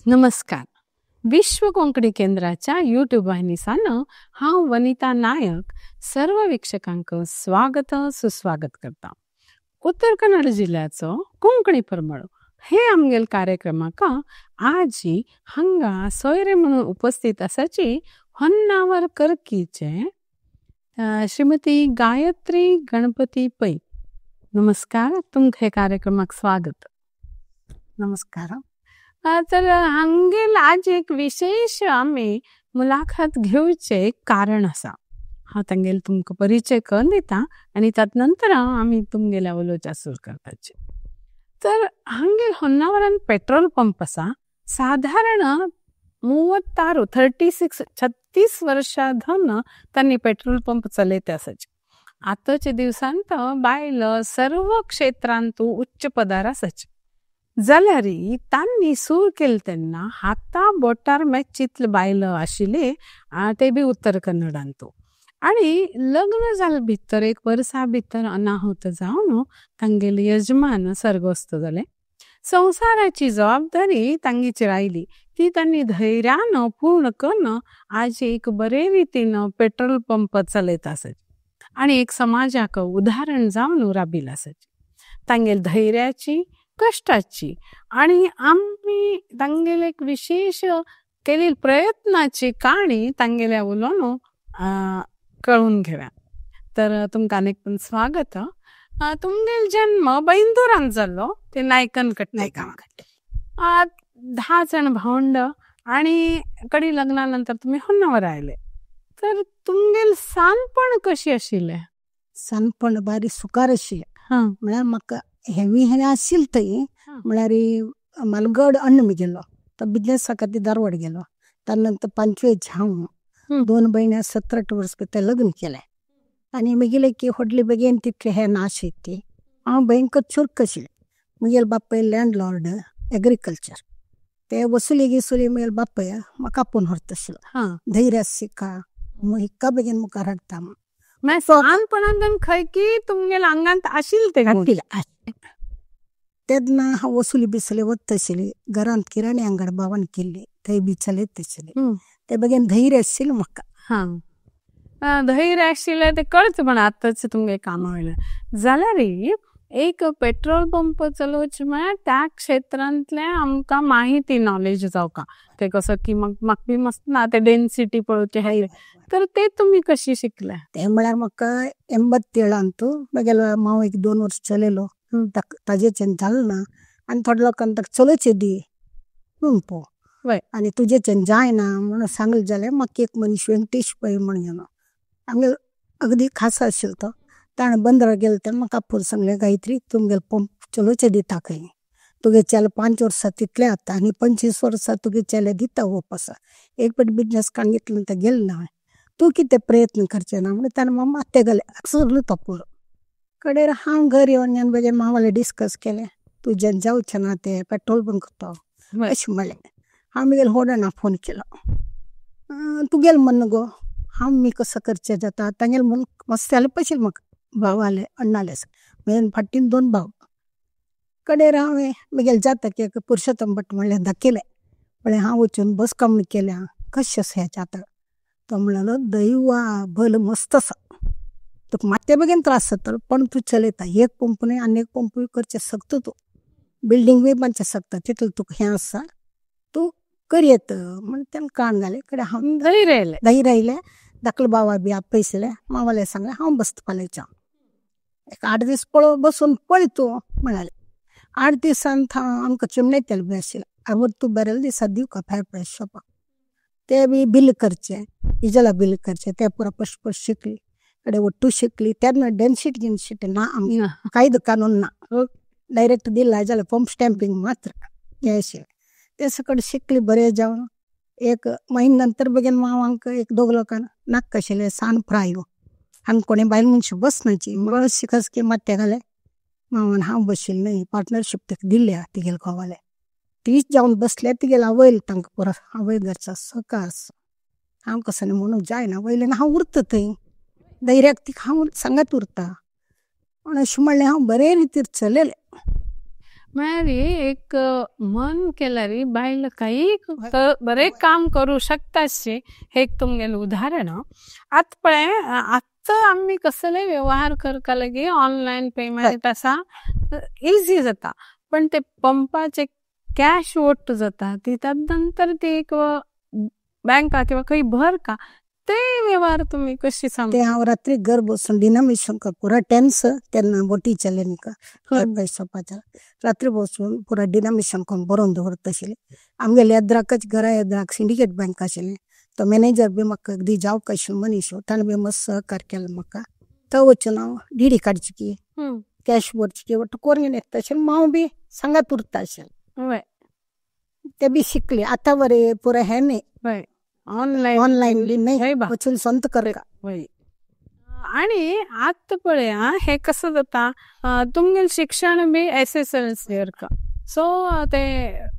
नमस्कार. विश्व कोंकणी केंद्राच्या यूट्यूब वाहिनीसान हांव वनिता नायक सर्व वीक्षकांक स्वागत सुस्वागत करता. उत्तर कन्नड जिल्ह्याचो कोंकणी परमळ हे आमगेल कार्यक्रमाक आजी हांगा सोयरे म्हणून उपस्थित असाची होन्नावर करकीचे श्रीमती गायत्री गणपती पै. नमस्कार, तुमक हे कार्यक्रमाक स्वागत. नमस्कार. तर हांगेल आज एक विशेष आमी मुलाखत घेवचे कारण असा. हांव तांगेल तुमकां परिचय करून दिता आनी तात नंतर आमी तुमगेल्या उलोवचा सुरू करपाचे. तर हांगेल होन्नावरान पेट्रोल पंप असा साधारण 36 36 36 वर्षां धन तांणी पेट्रोल पंप चलयते आसाचे. आतांच्या दिवसांत बायल सर्व क्षेत्रांतू उच्च पदार आसाचे. जाल्यार तांणी सुरू केले तेन्ना हाता बोटार मॅचितले बायल आशिल्ले ते बी उत्तर कन्नडांतू. आनी लग्न जाले भितर एक वर्सा भितर अनाहूत जावन तांगेले यजमान स्वर्गस्थ जाले. संवसाराची जबाबदारी तांगेचेर आयली ती तांणी धैर्यान पूर्ण करून आज एक बरे रितीन पेट्रोल पंप चलयता आसाचे आनी एक समाजाक उदाहरण जावन राबिल आसाचे. तांगेले धैर्याची कष्टाची आनी आमी तांगेले एक विशेष केलेले प्रयत्नाची काणी तांगेल्या उलोवन कळून घेव्या. तर तुमकां अनेक पण स्वागत. तुमगेल जन्म बैंदूरान जाल्लो ते नायकन कट्टे. 10 जण भावंड आनी कडी लग्ना नंतर तुमी होन्नावर आयले. तर तुमगेल सानपण कशी आशिल्लें? सानपण बारी सुखार आशिल्लें. म्हळ्यार म्हाका हेवी हें आशिल्लें थंय. म्हळ्यार मालगड अण्ण म्हगेलो तो बिजनेसा खातीर धारवाड गेलो. त्या नंतर 5वेच हांव 2 भयणी 17 वर्स ते लग्न केलें आनी म्हगेले की व्हडली बेगीन तितलें हें नाशिल्लें ती. हांव भयंकर चुरक आशिल्लें. म्हगेले बापूय लँडलॉर्ड एग्रीकल्चर ते वसुली गिसुली म्हगेले बापूय म्हाका आपोवन व्हरता आशिल्लो. धैर्य शिका हिक्का बेगीन मुखार हाडटा. सानपणांत खंय की तुमगेल्या आंगांत आशिल्लें ते आशिल्लें. तेन्ना हांव वसुली बिसुली वता आशिल्ली. घरांत किराणी अंगड भावान केल्ली थंय बी चलयता आशिल्ली. ते बेगीन धैर्य आशिल्लें म्हाका. धैर्य आशिल्लें तें कळच पण आतांच तुमगे कामां वयल्यान. जाल्यार एक पेट्रोल पंप चलोवचें म्हळ्यार त्या क्षेत्रांतलें आमकां माहिती नॉलेज जावका ते कसो की म्हाका बी मस्त ना ते डेन्सिटी पळोवचें हें. तर ते तुमी कशी शिकले? ते म्हळ्यार म्हाका 87 म्हगेलो मांव एक 2 वर्स चलयलो ताजेच्यान जालें ना आनी थोडे लोकांक ताका चलोवचें दी पंप आनी तुजेच्यान जायना म्हणून सांगलें जाल्यार म्हाका एक मनीस वेंकटेश पै म्हण गेलो आमगेलो अगदी खास आशिल्लो तो. ताणें बंदरा गेलो तेन्ना म्हाका आपोवन सांगलें गायत्री तुमगेलो पंप चलोवचें दिता खंय तुगे चेले 5 वर्सां तितलें जाता आनी 25 वर्सां तुगे चेले दिता होप आसा. एक फावट बिजनेस काडून घेतलो तें गेलें ना तूं कितें प्रयत्न करचें ना म्हणून ताणें म्हाका माथ्याक घालें सरलो तो पुरो. कडेर हांव घर येवन म्हजे मावालें डिस्कस केलें तुज्यान जावचें ना तें पेट्रोल बंक तो अशें म्हणलें. हांव म्हगेल्या व्हड अण्णा फोन केलो तुगेलें म्हण गो हांव मी कसो करचें जाता तांगेलें म्हण मस्त हेल्प आशिल्लें म्हाका भावालें अण्णालें म्हजे फाटीन 2 भाव. कडेर हांवें म्हगेलें जाता की पुरुषोत्तम भट म्हणलें दाखयलें म्हळें हांव वचून बस काम केल्या कशें आसा हें जाता. तो म्हणलो दैवा बल मस्त आसा तुका मात्या बेगीन त्रास जातलो पण तूं चलयता एक पंप न्हय आनी एक पंपूय करचें शकता तूं बिल्डींगूय बांदचें शकता तितलें तुका हें आसा तूं करयेत म्हण तेणें कान घालें. कडेन हांव धैर्य आयलें. धैर्य आयलें. धाकले भावा बी आपयशिल्लें मावालें सांगलें हांव बसता फाल्यांच्यान एक 8 दीस पळोव बसून पळय तूं म्हणालें. 8 दिसान आमकां चिमणे तेल बी आशिल्लें आवय तूं बरें दिसा दिवका फायर प्रायस शॉपाक ते बी बिल करचें इजला बिल करचें ते पुरो पश पश शिकली कडेन वट्टू शिकली तेन्ना डेन्सिटी गिन्सिटी ना आमकां कायदो कानून ना डायरेक्ट दिला जाल्यार पंप स्टॅम्पींग मात्र हें आशिल्लें तें सकट शिकली बरें जावन एक म्हयन्या नंतर बेगीन मांव एक दोग लोकांक नाका आशिल्लें सान प्रायो हांगा कोणें बायल मनशां बसनाची अशी कसकी माथ्याक घालें मावान हांव बशिल्लें न्हय पार्टनरशीप ताका दिल्या तिगेले घोवाले तीच जावन बसले तिगेले आवयल तांकां पुरो आवय घरचो सहकार हांव कसो न्ही म्हणून जायना वयल्यान हांव उरता थंय धैर्याक तिका हांव सांगात उरता पूण अशें म्हणलें हांव बरे रितीर चलयलें. म्हळ्यार एक मन केल्यार बायल काही बरें काम करू शकता हे एक तुमगेलें उदाहरण। आतां पळय आतां आमी कसले व्यवहार करका लगी ऑनलायन पेमेंट आसा इजी जाता, पण ते पंपाचे कॅश वोट जाता ती नंतर ती एक बँका किंवा खंय भर का ते व्यवहार तुम्ही कशी सांग? ते हांव रात्री घर बसून डिनामिनेशन पुरा टेन्स तेन्ना बोटी चले न्ही पैसो रात्री बसून पुरा डिनामिनेशन करून बरोवन दवरता आशिल्लें। आमगेले येद्राकच घरा येद्राक सिंडिकेट बँक आशिल्लें, तो मॅनेजर बी म्हाका अगदी जावक आशिल्लो मनीस, ताणें बी मस्त सहकार केलो म्हाका। तो वचून हांव डीडी काडची की कॅश भरची की वट्ट करून येता आशिल्लें, मांव बी सांगात उरता आशिल्लें, ते बी शिकले। आतां बरें पुरा हें न्ही ऑनलायन ऑनलायन बी न्ही वचून संत करता। आणि आतां पळय हे कसं जाता तुमगेलें शिक्षण बी SSLC का सो ते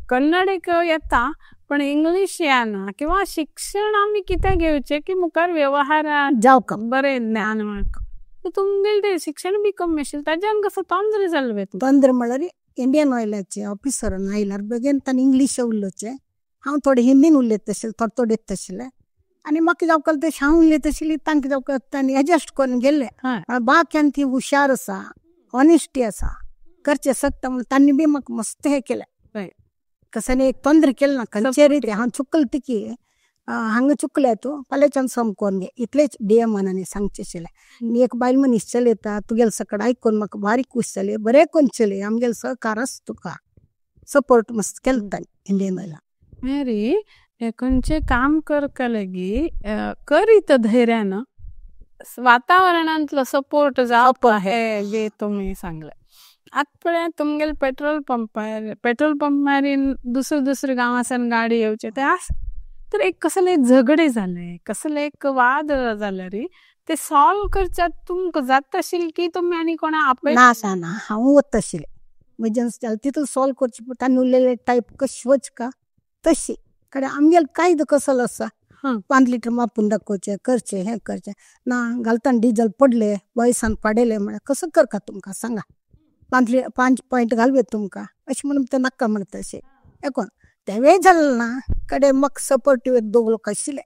कन्नड एक येता पण इंग्लीश येना किंवा शिक्षण आमी कितें घेवचें की मुखार व्यवहार जावका बरें ज्ञान मेळका, तुमगेलें तें शिक्षण बी कमी आशिल्लें ताज्यान कसो तोंदरे जालें? तोंदरे म्हळ्यार इंडियन ऑयलाचे ऑफिसरान आयल्यार बेगीन ताणें इंग्लीश उलोवचें, हांव थोडें हिंदीन उलयता आशिल्लें, थोडें थोडें येता आशिल्लें आनी म्हाका जावं तशें हांव उलयता आशिल्ली, तांकां जावं तांणी एडजस्ट करून गेल्ले। बाकी ती हुशार आसा, ऑनेस्टी आसा, करचें शकता म्हणून तांणी बी म्हाका मस्त हें केलें, कसं एक तोंदरे केलें ना खंयचे रिती। हांव चुकलें तिकी हांगा चुकलें तूं फाल्यांच्यान सम करून घे इतलेंच डीएमानांनी सांगचें आशिल्लें। एक बायल मनीस चलयता तुगेले सकड आयकून म्हाका बारीक खूश जालें, बरें करून चलय, आमगेलो सहकार आसा तुका, सपोर्ट मस्त केलो तांणी इंडियन ऑयलान। मेरी खंयचें काम करका लगी करीत धैर्यान वातावरणांतलो सपोर्ट जावपा हे जे तुमी सांगलें। आतां पळय तुमगेले पेट्रोल पंपार पेट्रोल पंपार दुसरे दुसरे गांवांसान गाडी येवचे ते आसा, तर एक कसलें झगडे जालें कसलें एक वाद जाल्यार ते सॉल्व करच्याक तुमकां जाता आशिल्लें की तुमी आनी कोणा आपय? ना ना हांव वता आशिल्लें, म्हज्यान जालें तितून सॉल्व करचें पडटा तांणी उलयलें टायप कशी वचका तशी, कारण आमगेलो कायदो कसलो आसा 5 लिटर मापून दाखोवचें करचें हें करचें ना घालतना डिजल पडलें बॉयसान पाडयलें म्हळ्यार कसो करका तुमकां सांगा, 5 पॉयंट घालवे तुमकां अशें म्हणून ते नाका म्हणटा अशें एकूण तेंवूय जालें ना कडेन म्हाका सपोर्टीव एक दोग लोक आशिल्ले,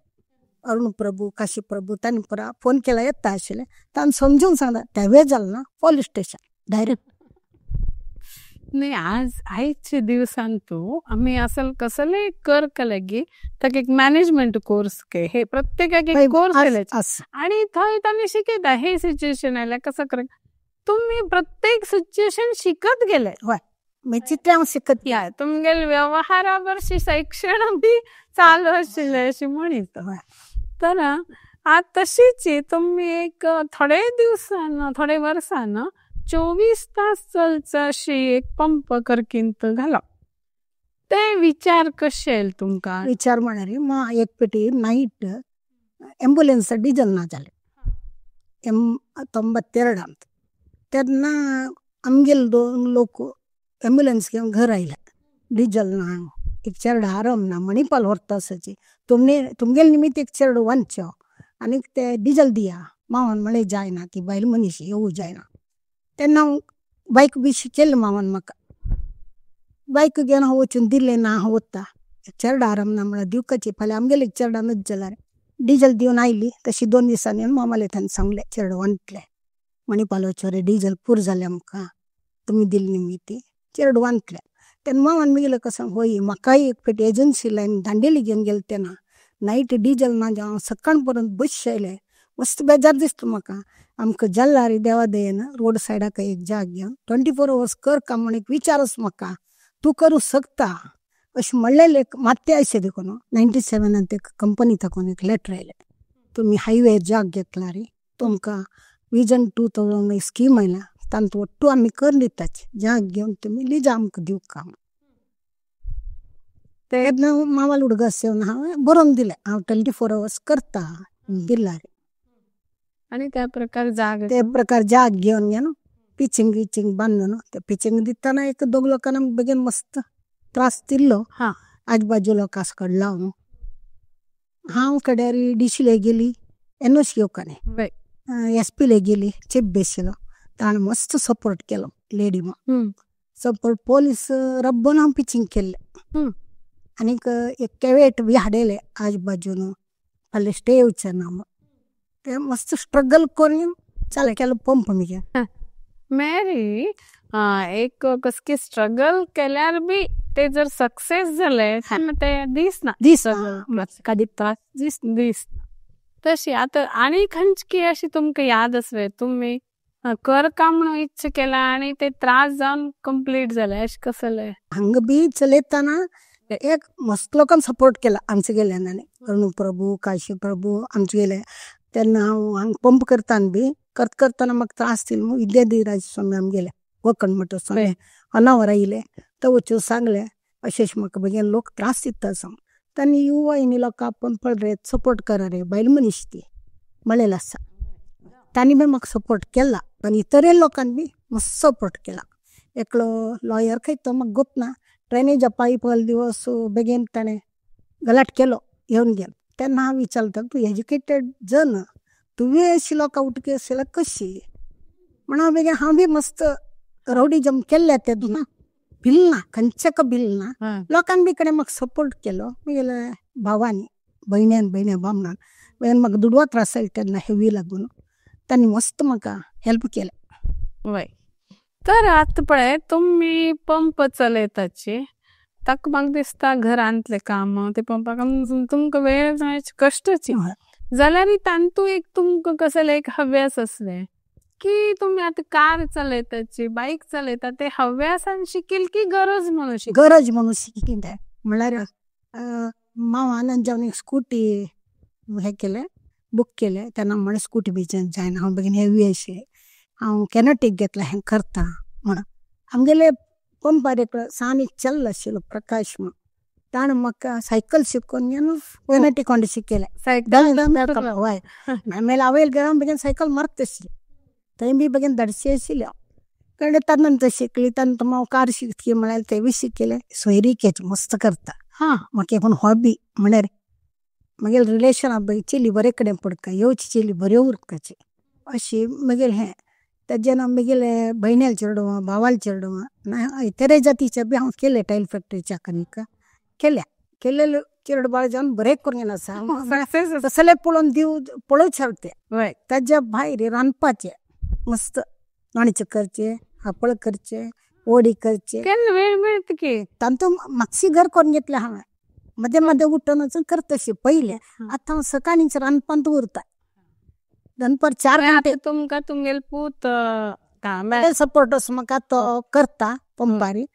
अरुण प्रभू काशी प्रभू, तांणी पुरा फोन केला येता आशिल्लें, तांणी समजून सांगलें तेंवूय जालें ना पोलीस स्टेशन डायरेक्ट। न्ही आज आयच्या दिवसान तूं आमी असल कसलेय करका लगी ताका एक मॅनेजमेंट कोर्स के हे प्रत्येकाक एक कोर्स केले आनी थंय तांणी शिकयता हे सिच्युएशन आयल्यार कसो करप, तुमी प्रत्येक सिच्युएशन शिकत गेले। हय मागीर हांव शिकत या तुमगेले व्यवहारा वर्शी शिक्षण बी चालू आशिल्लें अशें म्हणीत। तर आतां तशीच तुमी एक थोडे दिवसान थोडे वर्सान 24 तास चलचा अशी एक पंप करकींत घालो, ते विचार कशे आयले तुमकां? विचार म्हळ्यार मा एक पेटी नायट एम्बुलन्स डिजल ना जालें 92 तेन्ना आमगेले दोन लोक एम्बुलन्स घेवन घर आयले, डिजल ना एक चेडो आराम ना मणिपाल व्हरता आसाची तुमगेले निमित्त एक चेडो वांचो आनी ते डिजल दिया, मावान म्हळें जायना ती बायल मनीस येवूं जायना। तेन्ना हांव बायक बी शिकयलें मावान म्हाका, बायक घेवन हांव वचून दिलें ना हांव वता चेडो आराम ना म्हळ्यार दिवकाची फाल्यां आमगेले चेडानूच जाल्यार डिजल दिवन आयली तशी 2 दिसांनी येवन मामाले तांणी सांगलें चेडो वांटलें मणिपाल वचोरे डिजल पूर जालें आमकां तुमी दिली निमित्त चेडो वांटलें। तेन्ना मामान मागीर कसो होय म्हाकाय एक फावटी एजन्सी लायन दांडेली घेवन गेलें तेन्ना नायट डिजल ना जावन सकाळ पर्यंत बशी आयले मस्त बेजार दिसता म्हाका, आमकां जाल्यार देवा दयेन रोड सायडाक एक जाग घेवन 24 अवर्स कर का म्हण एक विचारच म्हाका तूं करूं शकता अशें म्हणलेलें मात्तें अशें देखून 97 ते कंपनी थाकून एक लेटर आयलें तुमी हायवे जाग घेतला रे तुमकां विजन 2000 स्कीम आयला तांतू ಒಟ್ಟು आमी करून दिताची जाग घेवन तुमी लिजा आमकां दिवका। तेन्ना मावाल उडगास येवन हांवें बरोवन दिलें हांव 24 अवर्स करता दिला आनी त्या प्रकार जाग ते प्रकार जाग घेवन घेवन पिचिंग विचिंग बांदून ते पिचिंग दितना एक दोग लोकांना बेगीन मस्त त्रास दिल्लो आजबाजू लोकां सकड लावन हांव कड्यार डीसीले गेली एनओसी घेवका न्ही एसपीले गेली चीफ बेशिलो ताणें मस्त सपोर्ट केलो लेडी म्हण। सपोर्ट पोलीस रब्बन हांव पिचिंग केल्लें आनीक एक कॅवेट बी हाडयले आजू बाजून फाल्यां स्टे येवचे ना म्हूण ते मस्त स्ट्रगल करून चालू केलो पंप मुगे. मॅरी एक कसकी स्ट्रगल केल्यार बी ते जर सक्सेस जाले ते दिसना दिसना कधी त्रास दिसना दिसना. तशी आतां आनी खंयची अशी तुमकां याद आसवे तुमी कर काम म्हणून इच्छा केला आनी ते त्रास जावन कंप्लीट जाले अशें कसले? हांगा बी चलयतना एक मस्त लोकांनी सपोर्ट केला आमचे गेल्यान अरुण प्रभू काशी प्रभू आमचे गेले तेन्ना हांव हांगा पंप करताना बी करता करतना म्हाका त्रास दिलो म्हूण विद्याधिराज स्वामी आमगेले गोकर्ण मठ स्वामी होनावर आयले तो वचून सांगले अशें अशें म्हाका बेगीन लोक त्रास दिता सांग तांणी युवा लोकां आपोवन पळय रे सपोर्ट करा रे बायल मनीस ती म्हणलेलें आसा तांणी बी म्हाका सपोर्ट केला आनी इतरय लोकांनी बी मस्त सपोर्ट केला. एकलो लॉयर खंय तो म्हाका गोत ना ड्रेनेजा पायप दिवस बेगीन ताणें गलाट केलो येवन गेलो तेन्ना हांव विचारता तूं एज्युकेटेड जन तुवें अशी लोकां उठकी जाल्यार कशी म्हण हांव बेगीन हांव बी मस्त रवडीजम केल्लें तेन्ना भिल ना खंयच्याक भिल ना लोकांनी बी कडेन म्हाका सपोर्ट केलो म्हगेल्या भावांनी भयण्यान भयण्या बामणान मागीर म्हाका दुडवा त्रास जाले तेन्ना हेवी लागून तांणी मस्त म्हाका हेल्प केलें. वय तर आतां पळय तुमी पंप चलयताची ताका म्हाका दिसता घरांतले काम ते पंपाक तुमकां वेळ मेळचे कश्टची जाल्यार तांतू एक तुमकां कसले एक हव्यास आसले की तुमी आतां कार चलयताची बायक चलयता ते हव्यासान शिकील की गरज म्हणून शिकील? गरज म्हणून शिकील ते म्हणल्यार मावान जेवन एक स्कुटी हे केले बूक केले तेन्ना म्हणलें स्कुटी बी जायना हांव बेगीन हेवी आशिल्लें हांव कॅनटीक घेतला हें करता म्हणून आमगेले पंपार एक सान एक चेल्लो आशिल्लो प्रकाश म्हूण ताणें म्हाका सायकल शिकोवन घेवन कॅनटीक होंडा शिकयलें. हय मागीर आवयल घरा बेगीन सायकल मारता आशिल्ली थंय बी बेगीन धाडशी आशिल्ली हांव कळ्ळें ताजे नंतर शिकली ताजे हांव कार शिकली म्हळ्यार तें बी शिकयलें सोयरीकेची मस्त करता म्हाका एक हॉबी म्हळ्यार म्हगेले रिलेशन चेली बरे कडेन पडका येवची चेली बऱ्यो उरकाची अशी म्हगेलें हें तेजें हांव म्हगेले भयण्याले चेडवां भावाले चेडवां इतरे जातीचे बी हांव केले टायल फॅक्टरीच्या कनिका केल्या केलेले चेडू बाळ जावन बरें करून आसा तसले पळोवन दिव पळोवचे ते ताज्या भायर रांदपाचें मस्त लोणचें करचें हापळ करचें वडी करचे केन्ना वेळ मेळटा की तातूंत मातशी घर करून घेतलें हांवें मदें मदें उठून वचून करता अशें पयलें आतां हांव सकाळींच रांदपांत उरता दनपार 4 घंटे. तुमकां तुमगेले पूत सपोर्ट असो म्हाका तो करता पंपारी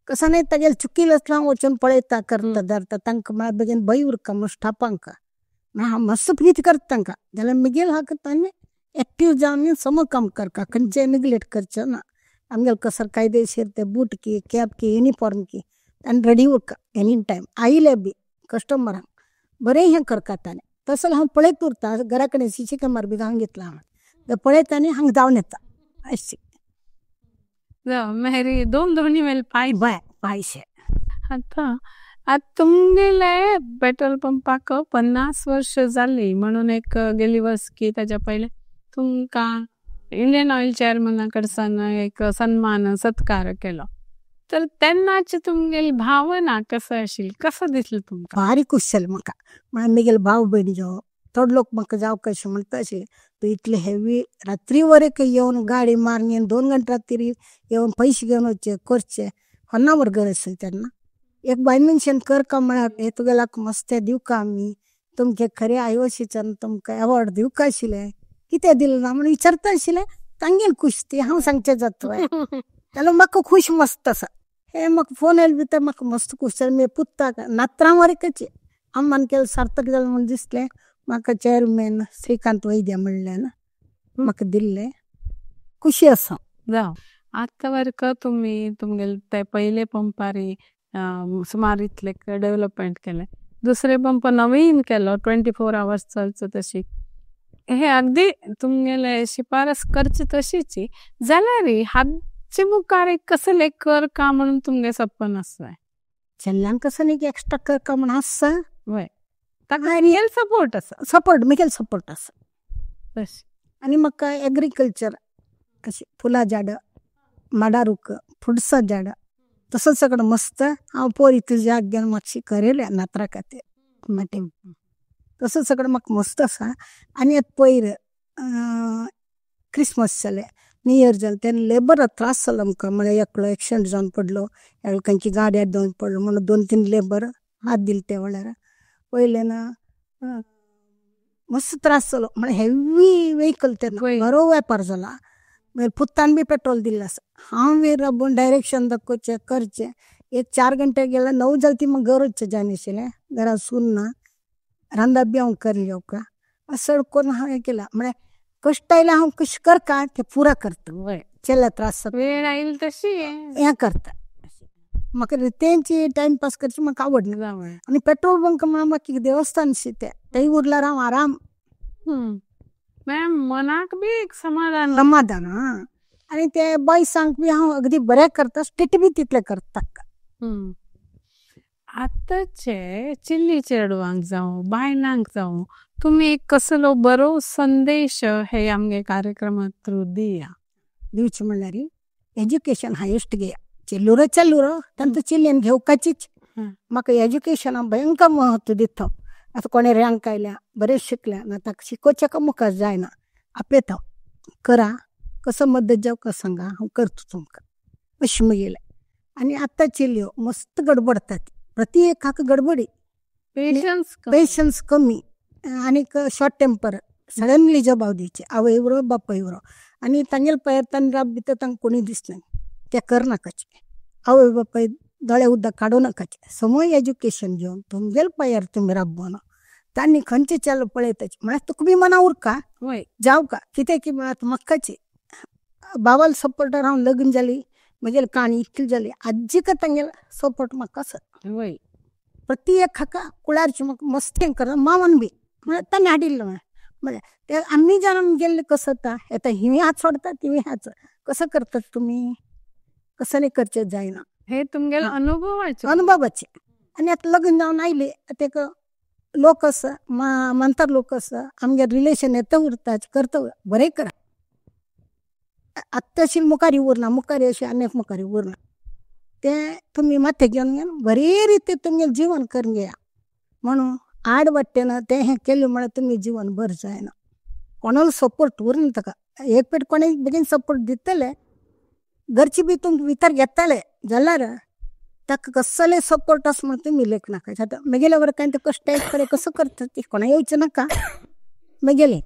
कसो न्ही तागेले चुकील आसल्यार हांव वचून पळयता करता धरता तांकां म्हळ्यार बेगीन भंय उरता म्हूण स्टाफांक हांव मस्त प्रीत करता तांकां जाल्यार म्हगेले हाका तांणी एक्टीव जावन सम काम करता खंयचें निगलेक्ट करचें ना आमगेले कसर कायदेशीर ते बूट की कॅप की युनिफॉर्म की आनी रेडी उरता एनी टायम आयले बी कस्टमरांक बरें हें करता ताणें तसो हांव पळयत उरता घरा कडेन सीसी कॅमेरा बी घालून घेतला हांवें पळयता आनी हांगा धांवन येता अशें. मेरी दोन दोनी मेल पाय बाय पायशे. आतां आतां तुमगेले पेट्रोल पंपाक 50 वर्ष जाली म्हणून एक गेली वर्स की ताज्या पयले तुमकां इंडियन ऑयल चेअरमॅना कडसान एक सन्मान सत्कार केलो तर तेन्नाची तुमगेली भावना कसं आशिल्ली कसं दिसलें तुमकां? भारी खूश जालें म्हाका म्हळ्यार म्हगेले भाव भयणी जो थोडे लोक म्हाका जावं कशें म्हणटा अशें तूं इतले हेवी रात्री वरेक येवन गाडी मारून 2 घंटे रात्री येवन पयशे घेवन वचचे करचे होन्नावर गरज आसली तेन्ना एक बायल मनशेन करका म्हळ्यार हे तुगेल्याक मस्त दिवका आमी तुमचे खरें आयोशीच्यान तुमकां एवॉर्ड दिवका आशिल्लें कितें दिलें ना म्हणून विचारता आशिल्लें तांगेली खूश ती हांव सांगचें जाता जाल्यार म्हाका खूश मस्त आसा हे म्हाका फोन येयले भितर म्हाका मस्त खूश जालें म्हगे पुताक नातरां वरकच अम्मान केलें सार्थक जालें म्हूण दिसलें म्हाका चेअरमॅन श्रीकांत वैद्य म्हणल्यान म्हाका दिल्लें खुशी आसा. जावं आतां वरक तुमी तुमगेले ते पयले पंपारी सुमार इतले डेव्हलपमेंट केलें दुसरे पंप नवीन केलो 24 आवर्स चलचो तशी हे अगदी तुमगेले शिफारस करची तशीच जाल्यार हाचे मुखार एक कसले कर का म्हणून तुमगे सपन आसलें? चेल्ल्यांक कसं न्ही एक्स्ट्रा कर का म्हूण आसा वय ताका रियल सपोर्ट आसा सपोर्ट म्हगेलो सपोर्ट आसा तशें. आनी म्हाका एग्रीकल्चर अशें फुलां झाडां माडा रूख फुडसा झाड तसो सगळं मस्त हांव पोरी तुज्या घेवन मातशी करेल्या नात्रा खातीर माटी तसो सगळं म्हाका मस्त आसा. आनी आतां पयर क्रिसमस जालें न्यू इयर जालें तेन्ना लेबरा त्रास जालो आमकां म्हळ्यार एकलो एक्सिडंट जावन पडलो एकलो खंयच्या गाडयार देंवन पडलो म्हणून 2-3 लेबर हात दिले ते वेळार वयल्यान मस्त त्रास जालो म्हळ्यार हेवी वेहिकल तेन्ना बरो वेपार जाला. मागीर पुतान बी पेट्रोल दिल्लें आसा हांव बी राबून डायरेक्शन दाखोवचें करचें एक 4 घंटे गेल्यार 9 जालें ती म्हाका घर वचचें जाय नाशिल्लें घरा सून ना रांदप बी हांव करून घेवका असो करून हांवें हें केलां म्हळ्यार कश्ट आयल्यार हांव कशें करता ते पुरा करता चेडल्या त्रास जाता वेळ आयली तशी हें करता म्हाका तेंची टायमपास करची म्हाका आवडना. आनी पेट्रोल बंक म्हळ्यार म्हाका एक देवस्थान शी तें थंय उरल्यार हांव आराम. मॅम मनाक बी एक समाधान समाधान. आनी ते बॉयसांक बी हांव अगदी बरें करता स्ट्रिक्ट बी तितलें करता. आतांचे चिल्ली चेडवांक जावं बायलांक जावं तुमी एक कसलो बरो संदेश हे आमगे कार्यक्रमात थ्रू दिया. दिवचें म्हणल्यार एज्युकेशन हायेस्ट घेया चेल्लुरो चेल्लुरो तांकां चिल्लेन घेवपाचीच. म्हाका एज्युकेशनाक भयंकर महत्व दिता. आतां कोणें रँक आयल्या बरें शिकल्या ना ताका शिकोवचें का मुखार जायना आपयता करा कसो मदत जावं सांगा हांव करता तुमकां अशें म्हगेलें. आनी आतां चेलयो मस्त गडबडटात प्रति एकाक गडबडी पेशन्स कमी आनीक शॉर्ट टेंपर सडनली जबाब दिवचे आवय उरो बापाय उरो आनी तांगेले पांयार तांणी राब भितर तांकां कोणूय दिसना तें करनाकाचे आवय बापाय दोळे उदक काडूं नाकाचे समय एज्युकेशन घेवन तुमगेले पांयार तुमी राबोन तांणी खंयचे चेडो पळयताचे म्हळ्यार तुका बी मना उरका जावका कितें की आतां म्हाकाची बाबाल सपोर्टार हांव लग्न जाली म्हगेली काणी इतली जाली आज्जी का तांगेलो सपोर्ट म्हाका आसा. प्रति एक हाका कुळारचे म्हाका मस्त हें कर मावान बी म्हळ्यार तांणी हाडिल्लो म्हळ्यार ते आमी जावन गेल्ले कसो जाता आतां हिंवूय हात सोडटा तिवूय हात कसो करतात तुमी कसो न्ही करचें जायना. हे तुमगेले अनुभवाचे अनुभवाचे. आनी आतां लग्न जावन आयले आतां लोक आसा मानतात लोक आसा आमगे रिलेशन येता उरता करता बरें करा आत्ताशी मुखार उरना मुखार अशें आनी मुखार उरना तें तुमी माथें घेवन घेवन बरे रितीन तुमगेलें जिवन करून घेया म्हणून आड वाटेन तें हें केलें म्हळ्यार तुमगेलें जिवन बरें जायना. कोणालो सपोर्ट उरना ताका एक पेट कोणें बेगीन सपोर्ट दितले घरची बी तुमकां भितर घेतले जाल्यार ताका कसले सपोर्ट आसा म्हण तुमी लेखनाका. आतां म्हगेले बरोबर कांय ते कश्ट खरें कसो करता ती कोणा येवचें नाका म्हगेलें.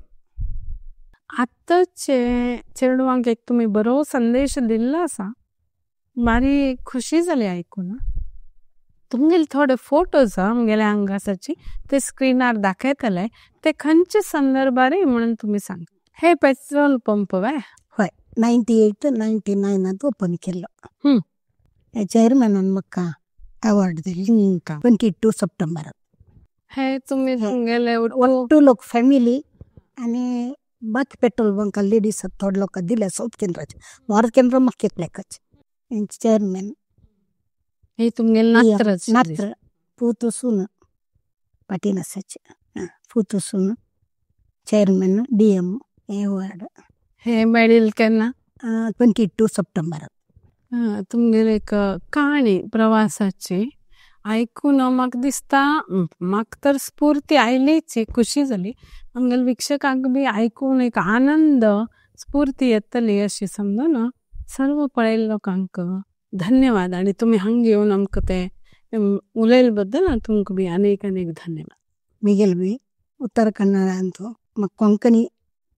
आतांचे चेडवांक एक तुमी बरो संदेश दिल्लो आसा बारी खुशी जाली आयकून. तुमगेले थोडे फोटोज आमगेले हांगासाची ते स्क्रीनार दाखयतले ते खंयचे संदर्भार म्हणून तुमी सांग. हे पेट्रोल पंप वे? हय 98-99 ओपन केल्लो. चेअरमॅनान म्हाका अवॉर्ड दिली 22 सप्टेंबर. हे तुमी तुमगेले ಒಟ್ಟು लोक फॅमिली आनी बाकी पेट्रोल बंका लेडीज थोडे लोक दिले सावथ केंद्राचे नॉर्थ केंद्र म्हाका एकल्याकच चेअरमॅन. हे तुमगेले नात्र नात्र पूत सून पाटीन आसाचे पूत सून चेअरमॅन डीएम हे अवॉर्ड. हे मेळिल केन्ना? 22 सप्टेंबर. तुमगेले एक काणी प्रवासाची आयकून म्हाका दिसता म्हाका तर स्फूर्ती आयलीच खुशी जाली आमगेले वीक्षकांक बी आयकून एक आनंद स्फूर्ती येतली अशी समजून सर्व पळयल्ल्या लोकांक धन्यवाद. आनी तुमी हांगा येवन आमकां ते उलयले बद्दल तुमकां बी अनेक अनेक धन्यवाद. मिगेल बी उत्तर कन्नडांतू म्हाका कोंकणी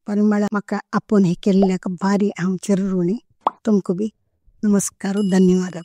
परिमळ म्हाका आपोवन हें केल्ल्याक भारी हांव चिरऋणी तुमकां बी नमस्कार धन्यवाद.